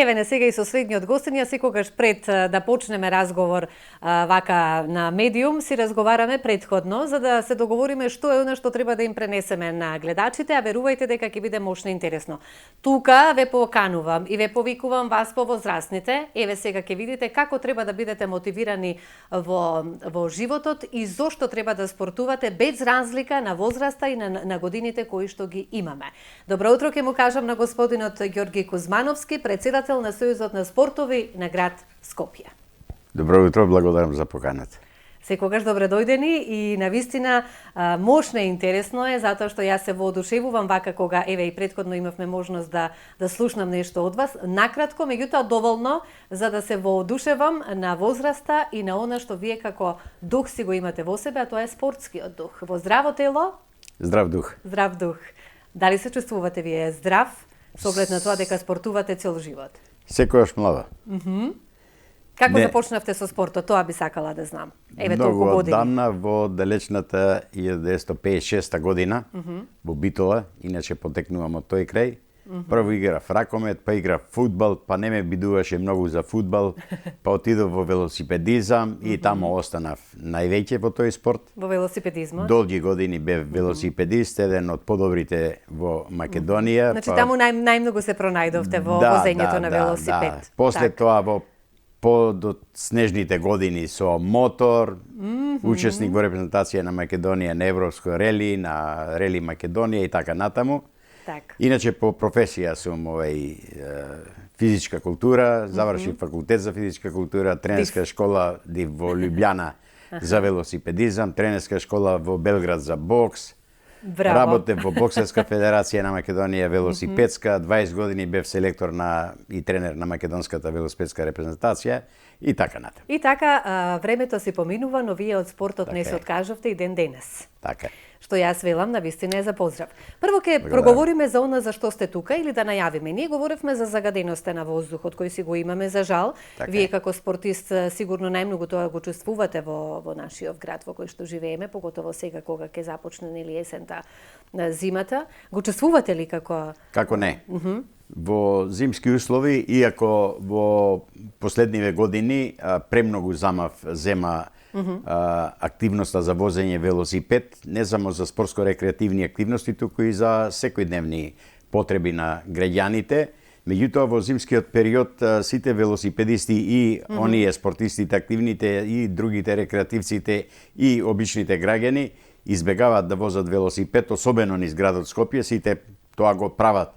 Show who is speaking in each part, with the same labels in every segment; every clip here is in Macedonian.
Speaker 1: Еве не сега и со следниот гостин, ја секогаш пред да почнеме разговор вака на медиум, си разговараме претходно за да се договориме што е она што треба да им пренесеме на гледачите, а верувајте дека ќе биде мощно интересно. Тука ве поканувам и ве повикувам вас повозрастните. Еве сега ќе видите како треба да бидете мотивирани во животот и зошто треба да спортувате без разлика на возраста и на годините кои што ги имаме. Добро утро ќе му кажам на господинот Ѓорги Кузмановски, председател на Сојузот на спортови на град Скопје.
Speaker 2: Добро утро, благодарам за поканата.
Speaker 1: Секогаш добре дојдени и навистина мощно и интересно е затоа што јас се воодушевувам вака кога еве и претходно имавме можност да слушнам нешто од вас. Накратко, меѓутоа доволно за да се воодушевам на возраста и на она што вие како дух си го имате во себе, а тоа е спортскиот дух. Во здраво тело,
Speaker 2: здрав дух.
Speaker 1: Здрав дух. Дали се чувствувате вие здрав со оглед на тоа дека спортувате цел живот?
Speaker 2: Секојаш млада.
Speaker 1: Како започнавте со спортот? Тоа би сакала да знам. Еве толку години.
Speaker 2: Многу одамна, во далечната 1956 година, во Битола, иначе потекнувам од тој крај. Прво играв ракомет, па играв фудбал, па не ме бидуваше многу за фудбал, па отидов во велосипедизам и таму останав највеќе во тој спорт.
Speaker 1: Во велосипедизмот?
Speaker 2: Долги години бев велосипедист, еден од подобрите во Македонија.
Speaker 1: Значи таму најмногу се пронајдовте во возењето на велосипед.
Speaker 2: После тоа во снежните години со мотор, учесник во репрезентација на Македонија на Европско рели, на Рели Македонија и така натаму.
Speaker 1: Так.
Speaker 2: Иначе по професија сум физичка култура, завршив факултет за физичка култура, тренерска школа во Лјубљана за велосипедизам, тренерска школа во Белград за бокс.
Speaker 1: Браво.
Speaker 2: Работев во Боксерска федерација на Македонија велосипедска, 20 години бев селектор и тренер на македонската велосипедска репрезентација и така натаму.
Speaker 1: И така времето се поминува, но вие од спортот не се откажавте и ден денес.
Speaker 2: Така.
Speaker 1: Што јас велам на вистина е за поздрав. Прво ќе проговориме за она за што сте тука или да најавиме. Ние говоревме за загаденоста на воздухот кој си го имаме за жал.
Speaker 2: Така.
Speaker 1: Вие како спортист сигурно најмногу тоа го чувствувате во нашиот град во кој што живееме, поготово сега кога ќе започне нели есента, зимата. Го чувствувате ли како
Speaker 2: не? Во зимски услови, иако во последниве години премногу зема активноста за возење велосипед, не само за спортско-рекреативни активности, туку и за секојдневни потреби на граѓаните. Меѓутоа, во зимскиот период сите велосипедисти и оние спортистите, активните и другите рекреативците и обичните граѓани избегаваат да возат велосипед, особено низ градот Скопје, сите тоа го прават.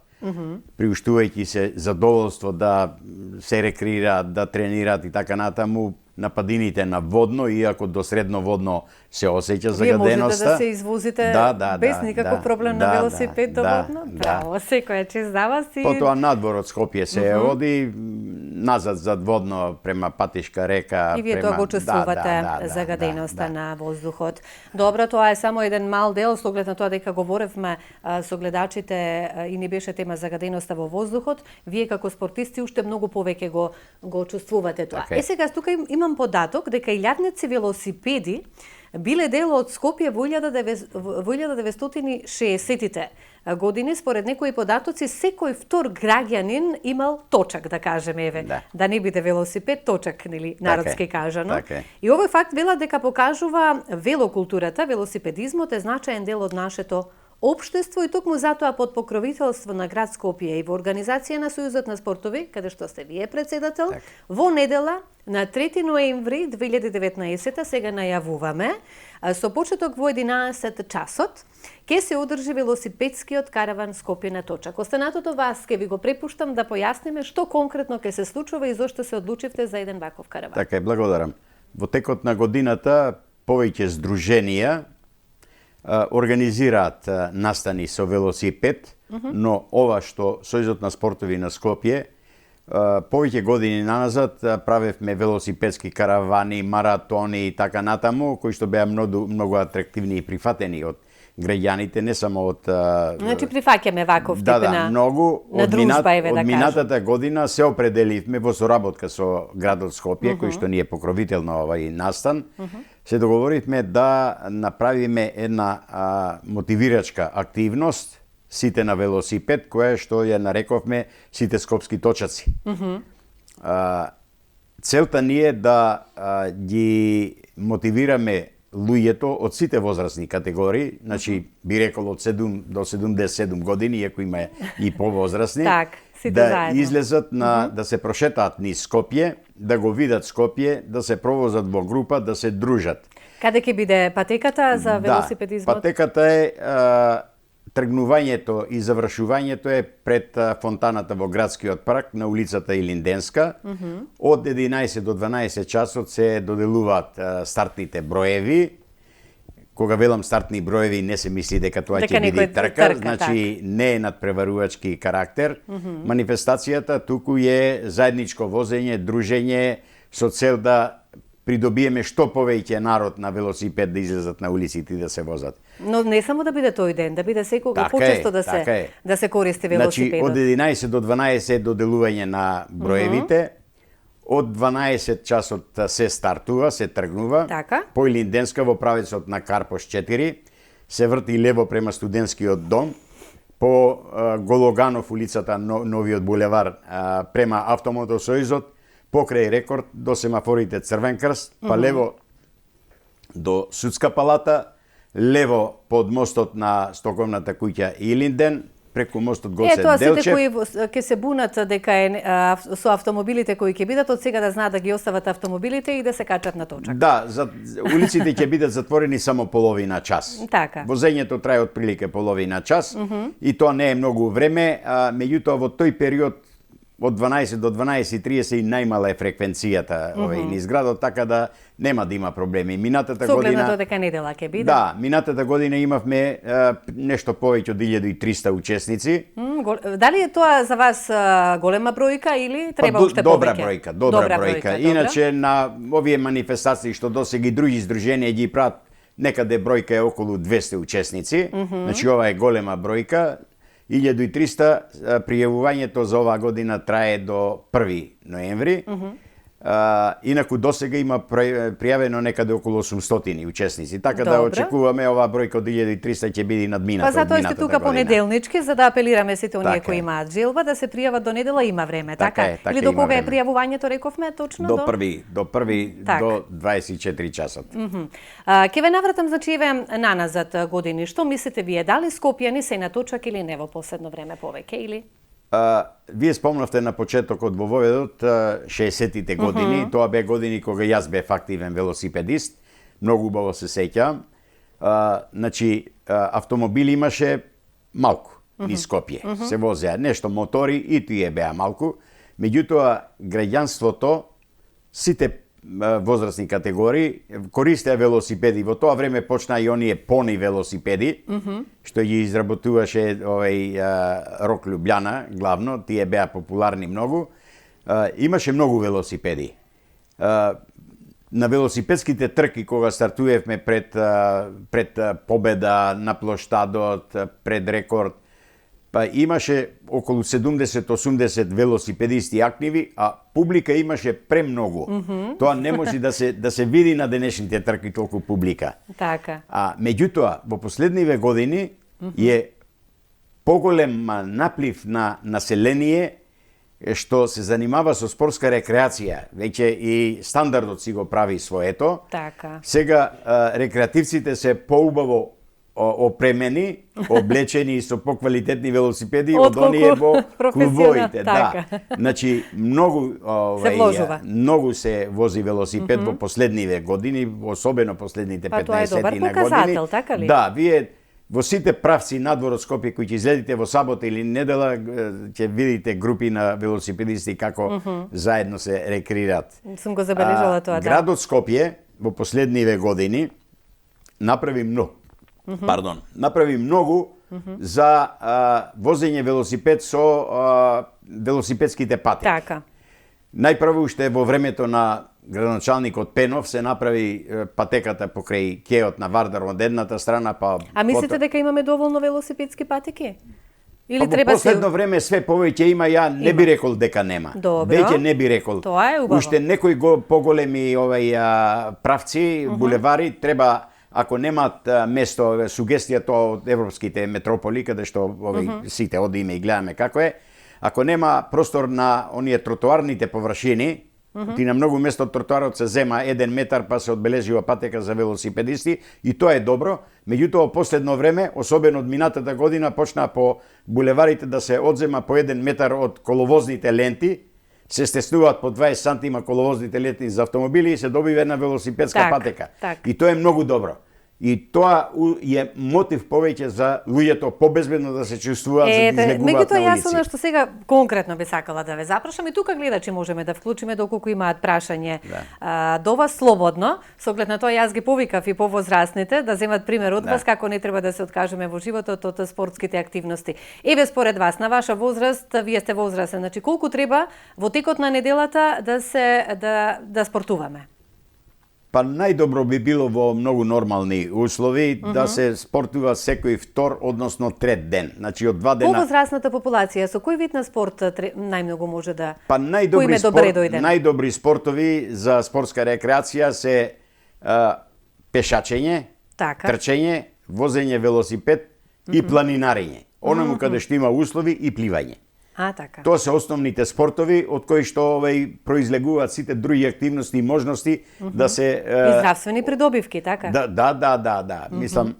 Speaker 2: Приуштувајќи се задоволство да се рекреираат, да тренираат и така натаму, на падините на водно, иако до средно водно се осеќа загаденоста.
Speaker 1: Вие можете да се извозите без никаков проблем на велосипед до водно? Браво, секоја чест за вас.
Speaker 2: Потоа надвор од Скопје се оди, назад зад водно према Патишка река.
Speaker 1: И вие тоа го чувствувате загаденоста на воздухот. Добро, тоа е само еден мал дел, со оглед на тоа дека говоревме со гледачите и не беше тема загаденоста во воздухот. Вие како спортисти уште многу повеќе го чувствувате тоа. Сега тука имам податок дека илјадници велосипеди биле дел од Скопје во 1960-тите години. Според некои податоци, секој втор граѓанин имал точак, да кажеме, да не биде велосипед, точак, нели, народски кажано. И овој факт вела дека покажува велокултурата, велосипедизмот е значаен дел од нашето општество и токму затоа под покровителство на град Скопје и во организација на Сојузот на спортови, каде што сте вие председател, во недела на 3 ноември 2019 сега најавуваме со почеток во 11 часот ќе се одржи велосипедскиот караван Скопје на точак. Останатото вас ќе ви го препуштам да појасниме што конкретно ќе се случува и зошто се одлучивте за еден ваков караван.
Speaker 2: Така е, благодарам. Во текот на годината повеќе здруженија организираат настани со велосипед, но ова што Сојузот на спортови на Скопје повеќе години назад правевме велосипедски каравани, маратони и така натаму, кои што беа многу атрактивни и прифатени од граѓаните, не само од
Speaker 1: Значи прифаќаме ваков тип на
Speaker 2: многу
Speaker 1: на дружба, еве да
Speaker 2: кажам. Од минатата година се определивме во соработка со градот Скопје, кој што ни е покровител на овај настан. Се договоривме да направиме една мотивирачка активност сите на велосипед, која што ја нарековме сите скопски точаци. Целта ни е да ги мотивираме луѓето од сите возрастни категории, значи би рекол од 7 до 77 години, иако има и повозрастни, да
Speaker 1: заедно
Speaker 2: излезат да се прошетаат низ Скопје, да го видат Скопје, да се провозат во група, да се дружат.
Speaker 1: Каде ќе биде патеката за велосипедизмот?
Speaker 2: Патеката е тргнувањето и завршувањето е пред фонтаната во градскиот парк на улицата Илинденска. Од 11 до 12 часот се доделуваат стартните броеви. Кога велам стартни броеви, не се мисли дека тоа ќе биде трка, значи не е надпреварувачки карактер. Манифестацијата туку е заедничко возење, дружење со цел да придобиеме што повеќе народ на велосипед да излезат на улиците и да се возат.
Speaker 1: Но не само да биде тој ден, да биде секога почесто да се користи велосипедот.
Speaker 2: Значи, од 11 до 12 доделување на броевите, од 12 часот се стартува, се тргнува, по Илинденска во правецот на Карпош 4, се врти лево према студентскиот дом, по Гологанов улицата Новиот булевар према Автомотосојузот, покрај Рекорд до семафорите Црвен крст, па лево до Судска палата, лево под мостот на Стоковната куќа Илинден, преку мостот Гоце Делчев.
Speaker 1: Тоа сите кои ќе се бунат дека со автомобилите кои ќе бидат од сега да знаат да ги остават автомобилите и да се качат на точак.
Speaker 2: Да, улиците ќе бидат затворени само половина час.
Speaker 1: Така.
Speaker 2: Возењето трае отприлике половина час и тоа не е многу време, меѓутоа во тој период од 12 до 12:30 и најмала е фреквенцијата низ градот, така да нема да има проблеми. Минатата година...
Speaker 1: Согледно додека недела ќе биде?
Speaker 2: Да, минатата година имавме нешто повеќе од 1300 учесници.
Speaker 1: Дали е тоа за вас голема бројка или треба уште повеќе?
Speaker 2: Добра бројка. Иначе на овие манифестации што досега и други здруженија ги прават, некаде бројка е околу 200 учесници. Значи ова е голема бројка. 1300, пријавувањето за оваа година трае до 1 ноември. Инаку досега има пријавено некаде околу 800 учесници, така да очекуваме оваа бројка од 1300 ќе биде надмината.
Speaker 1: Па затоа сте тука понеделнички за да апелираме сите оние кои имаат желба да се пријават до недела, има време, така? Или до кога е пријавувањето, рековме точно?
Speaker 2: До 1 до 24 часот.
Speaker 1: Ќе ве навратам, значи, еве наназад години. Што мислите вие, дали скопјани се на точак или не во последно време повеќе или?
Speaker 2: Вие спомнавте на почетокот во Воведот 60-тите години, тоа бе години кога јас бев активен велосипедист, многу убаво се сеќавам. Значи, автомобили имаше малку низ Скопје, се возеа нешто мотори и тие беа малку, меѓутоа граѓанството, сите возрастни категории користеа велосипеди. Во тоа време почнаа и оние пони велосипеди, што ги изработуваше Рок Лјубљана, главно, тие беа популарни многу. Имаше многу велосипеди. На велосипедските трки, кога стартуевме пред Победа, на плоштадот, пред Рекорд, па имаше околу 70-80 велосипедисти активи, а публика имаше премногу. Тоа не може да се види на денешните трки толку публика.
Speaker 1: Така.
Speaker 2: Меѓутоа, во последниве години е поголем наплив на население што се занимава со спортска рекреација. Веќе и стандардот си го прави своето.
Speaker 1: Така.
Speaker 2: Сега рекреативците се поубаво опремени, облечени со поквалитетни велосипеди од оние во клубовите. Да. Значи, многу се вози велосипед во последниве години, особено последните 15 години.
Speaker 1: Тоа е добар показател, така ли?
Speaker 2: Да, вие во сите правци надвор од Скопје кои ќе излезете во сабота или недела, ќе видите групи на велосипедисти како заедно се рекреираат.
Speaker 1: Сум го забележала тоа, да.
Speaker 2: Градот Скопје во последниве години направи многу за возење велосипед со велосипедските пати.
Speaker 1: Така.
Speaker 2: Најпрво уште во времето на градоначалникот Пенов се направи патеката покрај кеот на Вардар од едната страна, па...
Speaker 1: А мислите дека имаме доволно велосипедски патеки? Или
Speaker 2: во последно време све повеќе има, ја не би рекол дека нема.
Speaker 1: Добро.
Speaker 2: Веќе не би рекол.
Speaker 1: Тоа е убаво.
Speaker 2: Уште некои поголеми правци, булевари треба ако немаат место, сугестијата од европските метрополи, каде што сите одиме и гледаме како е, ако нема простор на оние тротоарните површини, ти на многу место од тротоарот се зема 1 метар па се одбележува патека за велосипедисти и тоа е добро. Меѓутоа, последно време, особено од минатата година, почнаа по булеварите да се одзема по 1 метар од коловозните ленти, се стеснуваат по 20 сантима коловозните ленти за автомобили и се добива една велосипедска патека. И тоа е многу добро. И тоа е мотив повеќе за луѓето побезбедно да се чувствуваат, за да излегуваат на улици.
Speaker 1: Меѓутоа, јас она што сега конкретно би сакала да ве запрашам и тука гледачи можеме да вклучиме доколку имаат прашање до вас слободно, со оглед на тоа јас ги повикав и повозрастните да земат пример од вас како не треба да се откажеме во животот од спортските активности. Еве според вас, на ваша возраст, вие сте возрастен, значи колку треба во текот на неделата да спортуваме?
Speaker 2: Па најдобро би било во многу нормални услови да се спортува секој втор, односно трет ден. Значи од 2 дена.
Speaker 1: Повозрастната популација со кој вид на спорт најмногу може да
Speaker 2: Па најдобри спортови за спортска рекреација се пешачење, трчење, возење велосипед и планинарење. Онаму каде што има услови и пливање.
Speaker 1: Така.
Speaker 2: Тоа се основните спортови од кои што произлегуваат сите други активности и можности да се
Speaker 1: и здравствени придобивки, така?
Speaker 2: Да. Мислам,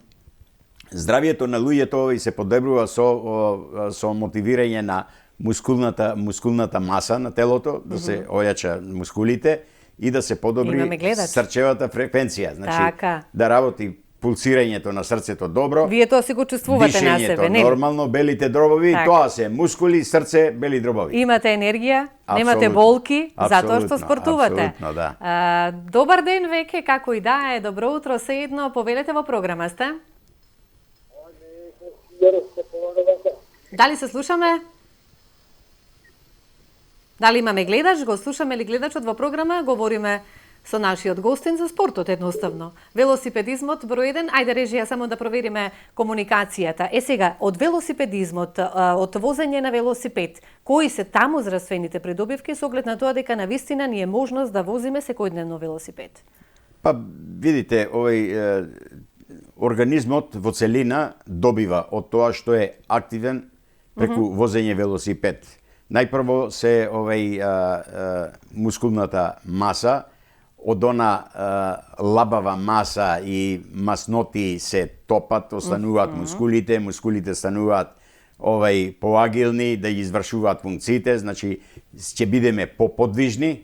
Speaker 2: здравието на луѓето се подобрува со мотивирање на мускулната маса на телото, да се ојача мускулите и да се подобри срчевата фреквенција, значи да работи пулсирањето на срцето добро.
Speaker 1: Вие тоа си го чувствувате на себе,
Speaker 2: нели? Нормално, белите дробови, тоа се мускули, срце, бели дробови.
Speaker 1: Имате енергија, немате болки, затоа што спортувате.
Speaker 2: Апсолутно, да.
Speaker 1: Добар ден веќе, како и да е, добро утро, се едно, повелете во програма сте? Дали се слушаме? Дали имаме гледач? Го слушаме ли гледачот во програма? Говориме со нашиот гостин за спортот едноставно. Велосипедизмот број 1, ајде режија само да провериме комуникацијата. Сега, од велосипедизмот, од возење на велосипед, кои се таму здравствените придобивки со оглед на тоа дека навистина ни е можност да возиме секојдневно велосипед?
Speaker 2: Па, видите, организмот во целина добива од тоа што е активен преку возење велосипед. Најпрво се мускулната маса, од она лабава маса и масноти се топат, остануваат мускулите стануваат поагилни да ги извршуваат функциите, значи ќе бидеме поподвижни.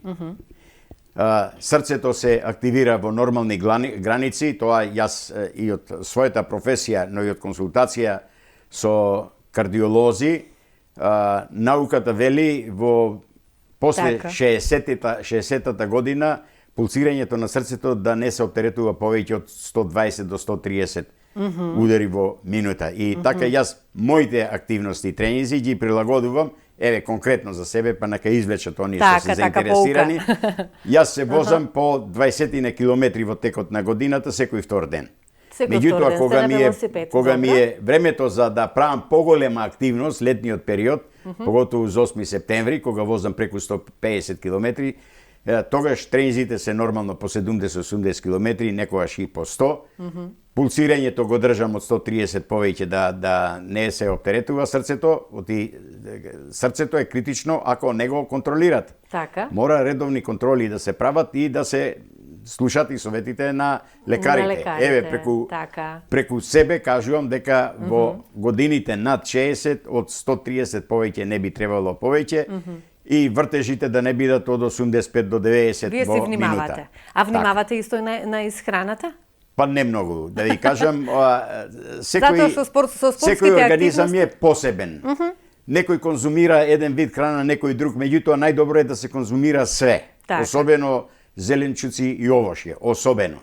Speaker 2: Срцето се активира во нормални граници, тоа јас и од својата професија, но и од консултација со кардиолози, науката вели во после 60-та година пулсирањето на срцето да не се оптеретува повеќе од 120 до 130 удари во минута. И така јас моите активности и тренинзи ги прилагодувам, еве конкретно за себе, па нека извлечат оние што се заинтересирани. Јас се возам по 20 километри во текот на годината секој втор ден. Меѓутоа, кога ми е времето за да правам поголема активност, летниот период, поготово за 8 септември, кога возам преку 150 километри, тогаш тренизите се нормално по 70-80 километри, некогаш и по 100. Пулсирањето го држам од 130 повеќе да не се оптеретува срцето. Срцето е критично ако не го контролират.
Speaker 1: Така.
Speaker 2: Мора редовни контроли да се прават и да се слушат и советите на лекарите. Еве, преку себе кажувам дека во годините над 60 од 130 повеќе не би требало повеќе. И вртежите да не бидат од 85 до 90 во минута.
Speaker 1: Вие се внимавате. А внимавате исто на исхраната?
Speaker 2: Па не многу. Да ви кажам, секој организам е посебен. Некој конзумира еден вид храна, некој друг, меѓутоа најдобро е да се конзумира све. Особено зеленчуци и овошје, особено.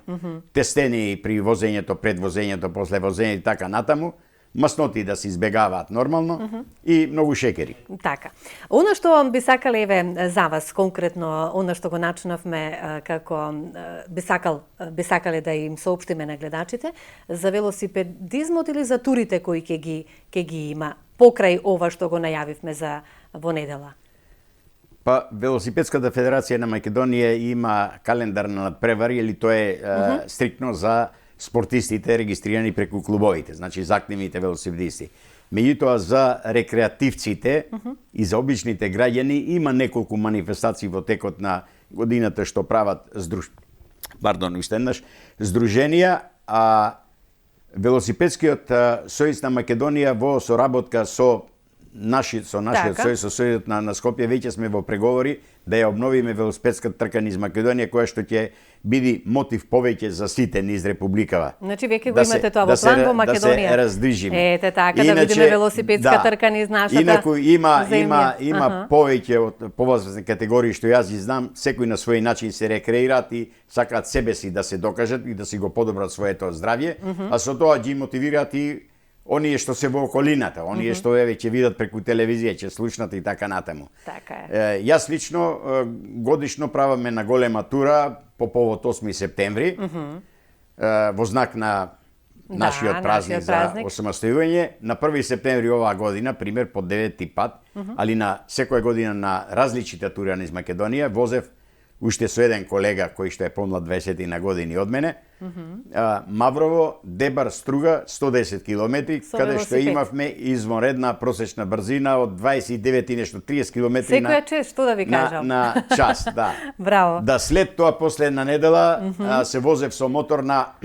Speaker 2: Тестени при возењето, пред возењето, после возењето и така натаму. Масноти да се избегаваат нормално и многу шекери.
Speaker 1: Така. Она што би сакале еве за вас конкретно, она што го начинавме како би сакале да им соопштиме на гледачите за велосипедизмот или за турите кои ќе ги има покрај ова што го најавивме за во недела.
Speaker 2: Па Велосипедската федерација на Македонија има календар на надпревари или тоа е стриктно за спортистите регистрирани преку клубовите, значи за активните велосипедисти. Меѓутоа за рекреативците и за обичните граѓани има неколку манифестации во текот на годината што прават здруженија, а Велосипедскиот сојуз на Македонија во соработка со нашиот сојуз, со сојузот на Скопје, веќе сме во преговори да ја обновиме велосипедската трка низ Македонија, која што ќе биде мотив повеќе за сите низ републикава.
Speaker 1: Значи веќе го имате тоа во план во Македонија.
Speaker 2: Да се раздвижиме.
Speaker 1: Ете така, да видиме велосипедска трка низ нашата.
Speaker 2: Инаку има повеќе од повозрастни категории што јас ги знам, секој на свој начин се рекреираат и сакаат себе си да се докажат и да си го подобрат своето здравје, а со тоа ги мотивираат и оние што се во околината, оние што ќе видат преку телевизија, ќе слушнат и така натаму.
Speaker 1: Така е.
Speaker 2: Јас лично годишно праваме на голема тура по повод 8 септември, во знак на нашиот празник за осамостојување. На 1 септември оваа година, пример, по 9-ти пат, али на секоја година на различите тури низ Македонија, возев уште со еден колега кој што е помлад 20 на години од мене, Маврово, Дебар, Струга, 110 километри, каде што имавме извонредна просечна брзина од 29 и нешто 30 километри
Speaker 1: секоја чест, што да ви кажам,
Speaker 2: на час, да.
Speaker 1: Браво.
Speaker 2: Да след тоа последна недела се возев со мотор на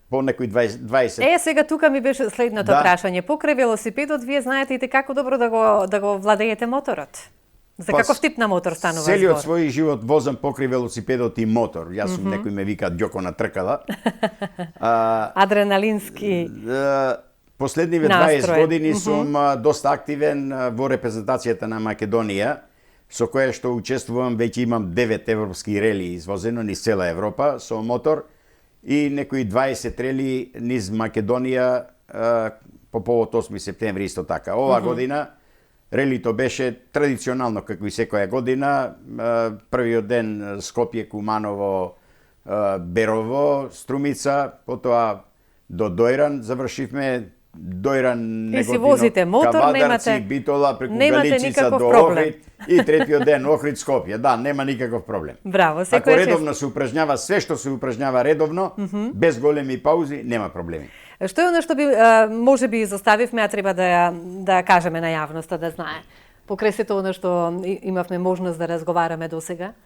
Speaker 2: по некои 20.
Speaker 1: Сега тука ми беше следното прашање. Покрај велосипедот, вие знаете и како добро да го владеете моторот. За каков тип на мотор станува збор?
Speaker 2: Целиот свој живот возам покрај велосипедот и мотор. Јас сум некој ме вика Ѓоко на тркала.
Speaker 1: Адреналински.
Speaker 2: Последниве 20 години сум доста активен во репрезентацијата на Македонија, со која што учествувам, веќе имам 9 европски рели извозено низ цела Европа со мотор и некои 20 рели низ Македонија по повод 8 септември исто така. Оваа година релито беше традиционално како и секоја година. Првиот ден Скопје, Куманово, Берово, Струмица, потоа до Дојран завршивме. Дојран, Неготино, Кавадарци, Битола, преку Галичица до Охрид и третиот ден Охрид, Скопје. Да, нема никаков проблем.
Speaker 1: Браво,
Speaker 2: ако редовно се упражњава све што се упражњава редовно, без големи паузи, нема проблеми.
Speaker 1: Што е оно што би може би изоставивме, а треба да кажеме на јавноста да знае? Покрај сето оно што имавме можност да разговараме досега?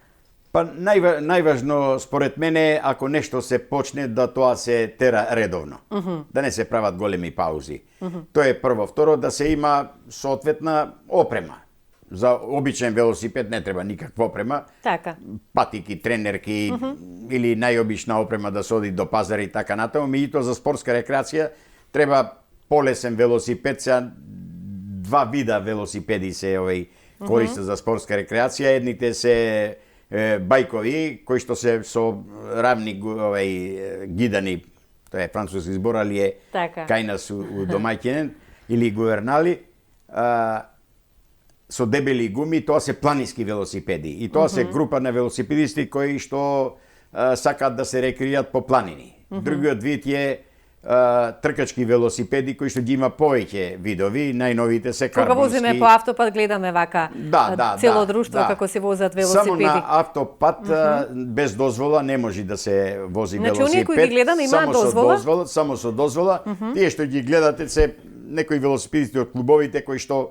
Speaker 2: Па најважно според мене ако нешто се почне да тоа се тера редовно. Да не се прават големи паузи. Тоа е прво. Второ, да се има соодветна опрема. За обичен велосипед не треба никаква опрема.
Speaker 1: Така.
Speaker 2: Патики, тренерки или најобична опрема да се оди до пазар и така натаму. Меѓутоа за спортска рекреација треба полесен велосипед. Сега два вида велосипеди се користат за спортска рекреација. Едните се бајкови, кои што се со рамни гидани, тоа е француски збор, али е кај нас у домаќинен, или гувернали, со дебели гуми, тоа се планински велосипеди. И тоа се група на велосипедисти кои што сакаат да се рекреираат по планини. Другиот вид е тркачки велосипеди кои што ги има повеќе видови, најновите се карбонски.
Speaker 1: Кога возиме по автопат гледаме вака цело друштво како се возат велосипеди.
Speaker 2: Само на автопат без дозвола не може да се вози велосипед.
Speaker 1: Значи оние кои ги гледаме имаат дозвола?
Speaker 2: Само со дозвола. Тие што ги гледате се некои велосипедисти од клубовите кои што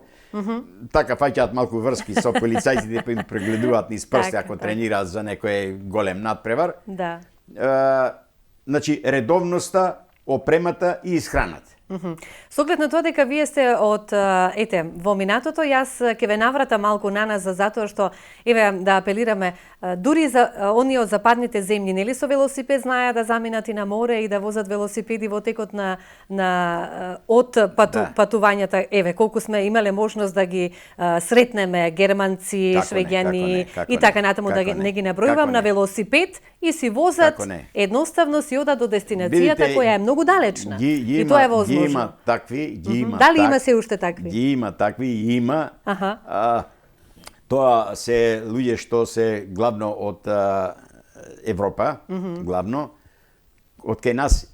Speaker 2: така фаќаат малку врски со полицајците па им прегледуваат низ прсти ако тренираат за некој голем надпревар.
Speaker 1: Да.
Speaker 2: Значи редовноста, опремата и исхраната.
Speaker 1: Со оглед на тоа дека вие сте од во минатото, јас ќе ве наврата малку на нас затоа што да апелираме дури за оние од западните земји, нели со велосипед знаеа да заминат и на море и да возат велосипеди во текот од патувањата. Колку сме имале можност да ги сретнеме германци, швеѓани и така натаму, да не ги набројувам, на велосипед и си возат, едноставно си одат до дестинацијата која е многу далечна. И тоа е возможно.
Speaker 2: Ги има такви,
Speaker 1: Дали има се уште такви?
Speaker 2: Ги има такви, има. Тоа се луѓе што се главно од Европа, главно. Од кај нас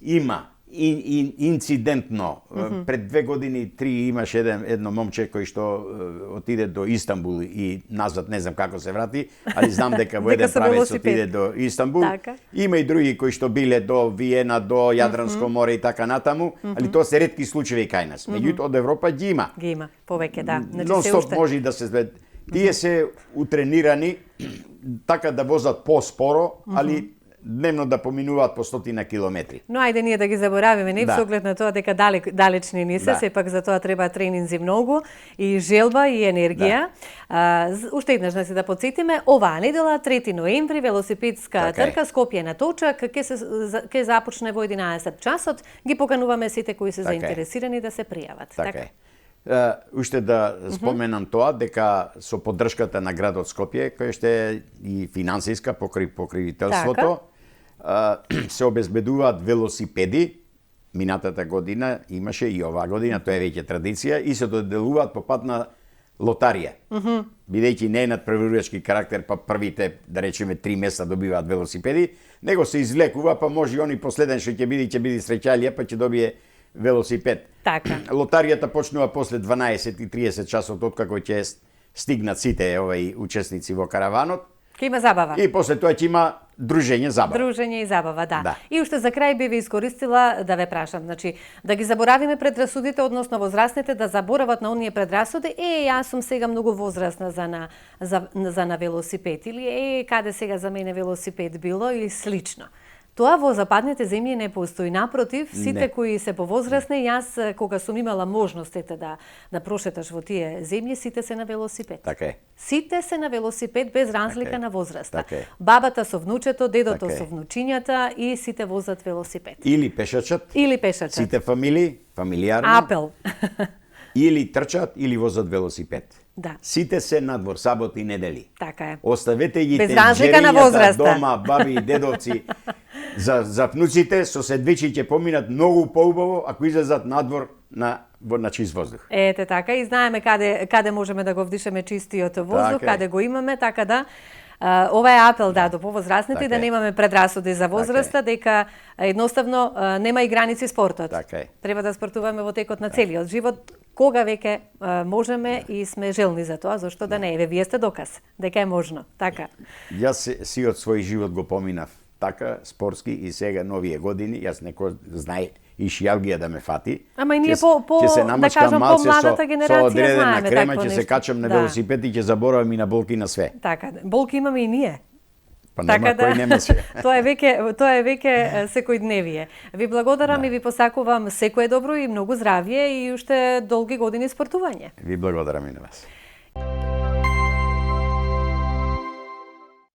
Speaker 2: инцидентно. Пред 2 години, 3 имаше едно момче кој што отиде до Истанбул и назад, не знам како се врати, али знам дека во еден правец отиде до Истанбул.
Speaker 1: Така.
Speaker 2: Има и други кои што биле до Виена, до Јадранско море и така натаму, али тоа се ретки случаи кај нас. Меѓутоа од Европа ги има.
Speaker 1: Ги има, повеќе, да.
Speaker 2: Non-stop може да се тие се утренирани така да возат по-споро, али дневно да поминуваат по 100 километри.
Speaker 1: Но ајде ние да ги заборавиме, не со оглед на тоа дека далечни не се, сепак за тоа треба тренинзи многу и желба и енергија. Уште еднаш да се да потсетиме, оваа недела 3 ноември велосипедска трка Скопје на Точак ќе започне во 11 часот. Ги покануваме сите кои се заинтересирани да се пријават.
Speaker 2: Така. Уште да споменам тоа дека со поддршката на градот Скопје, кој што е и финансиска покривителството, се обезбедуваат велосипеди. Минатата година имаше и оваа година, тоа е веќе традиција, и се доделуваат по пат на лотарија. Бидејќи не е надпреварувачки карактер, па првите, да речеме, 3 месеца добиваат велосипеди, него се извлекува, па може и они последен што ќе биде среќалија, па ќе добие велосипед.
Speaker 1: Така.
Speaker 2: Лотаријата почнува после 12:30 часот, откако ќе стигнат сите овој учесници во караванот.
Speaker 1: Ќе има забава.
Speaker 2: И после тоа ќе има дружење, забава.
Speaker 1: Дружење и забава, да. И уште за крај би ви искористила да ве прашам, значи, да ги заборавиме предрасудите, односно возрастните да заборават на оние предрасуди, јас сум сега многу возрастна за на велосипед, или каде сега за мене велосипед било, или слично. Тоа во западните земји не постои. Напротив, сите кои се повозрастни, јас кога сум имала можностите да прошеташ во тие земји, сите се на велосипед.
Speaker 2: Така е.
Speaker 1: Сите се на велосипед без разлика на возраста.
Speaker 2: Така е.
Speaker 1: Бабата со внучето, дедото со внучињата и сите возат велосипед.
Speaker 2: Или пешачат. Сите фамилијарно.
Speaker 1: Апел.
Speaker 2: Или трчат, или возат велосипед.
Speaker 1: Да.
Speaker 2: Сите се надвор, саботи и недели.
Speaker 1: Така е.
Speaker 2: Оставете ги
Speaker 1: тенџерињата
Speaker 2: дома, баби и дедовци. За внуците со седвичи ќе поминат многу поубаво ако излезат надвор на чист воздух.
Speaker 1: Ете така, и знаеме каде можеме да го вдишеме чистиот воздух, каде го имаме, така да ова е апел до повозрастните, да немаме предрасуди за возраста, дека едноставно нема и граници спортот. Треба да спортуваме во текот на целиот живот, кога веќе можеме и сме желни за тоа, зашто да не е. Вие сте доказ дека е можно. Така.
Speaker 2: Јас си од свој живот го поминав така, спортски, и сега новие години, јас некој знае и шијалгија да ме фати.
Speaker 1: Ама и ние да кажам, по-младата генерација знаеме
Speaker 2: такво нешто. Ќе се качам на велосипед и ќе заборавам и на болки на све.
Speaker 1: Така, болки имаме и ние.
Speaker 2: Па нема кој нема се.
Speaker 1: Тоа е веќе секојдневие. Ви благодарам и ви посакувам секое добро и многу здравје и уште долги години спортување.
Speaker 2: Ви благодарам и на вас.